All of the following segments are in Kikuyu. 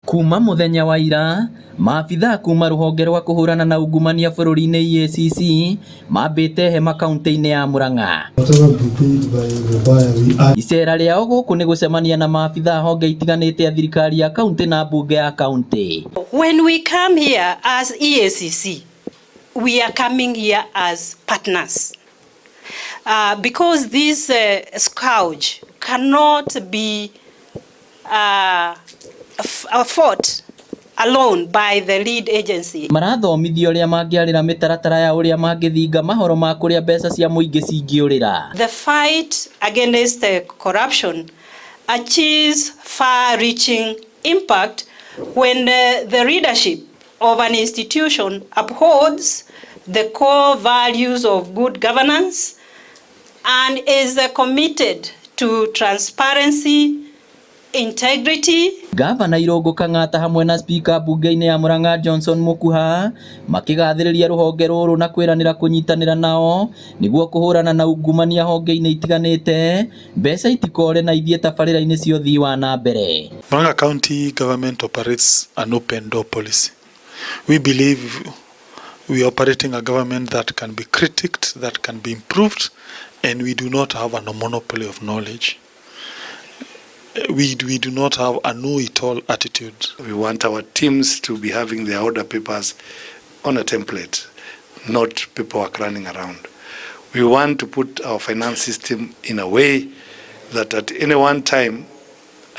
Kuma mũthenya wa ira, maabithaa kuma rũhonge rwa kũhũrana na ungumania bũrũri-inĩ EACC mambĩte hema kaunti-inĩ ya Murang'a. Whatever be paid by the buyer, we add Icera rĩao gũkũ nĩ gũcemania na maabithaa honge itiganĩte a thirikari ya kaunti na mbunge ya kaunti. When we come here as EACC, we are coming here as partners. Because this scourge cannot be fought alone by the lead agency. Marathomithio ũrĩa mangĩarĩra mĩtaratara ya ũrĩa mangĩthinga mahoro ma kũrĩa mbeca cia mũingĩ cingĩũrĩra. The fight against corruption achieves far-reaching impact when the leadership of an institution upholds the core values of good governance and is committed to transparency, integrity, Gavana Irũngũ Kang'ata hamwe na spika mbunge-inĩ ya Murang'a Johnson Mukuha makĩgathĩrĩria rũhonge rũrũ na kwĩranĩra kũnyitanĩra nao nĩguo kũhũrana na ungumania honge-inĩ itiganĩte, mbeca itikore na ithiĩ tabarĩra-inĩ cia ũthii wa na mbere. Murang'a County government operates an open door policy. We believe we are operating a government that can be critiqued, that can be improved, and we do not have a monopoly of knowledge. We do not have a know-it-all attitude. We want our teams to be having their order papers on a template, not paperwork running around. We want to put our finance system in a way that at any one time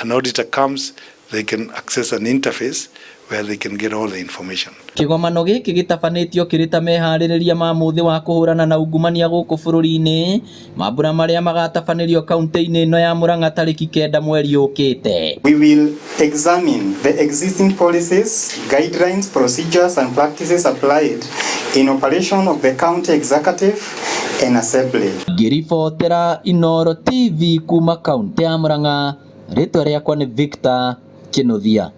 an auditor comes, they can access an interface where they can get all the information. Kĩgomano gĩkĩ gĩtabanĩtio kĩrĩ ta meharĩrĩria ma mũthĩ wa kũhũrana na ungumania gũkũ bũrũri-inĩ, mambura marĩa magatabanĩrio kaunti-inĩ ĩno ya Murang'a tarĩki 9 mweri ũkĩte. We will examine the existing policies, guidelines, procedures, and practices applied in operation of the county executive and assembly. Ngĩribotera Inooro TV kuma kaunti ya Murang'a, rĩtwa rĩakwa nĩ Victor Kinuthia.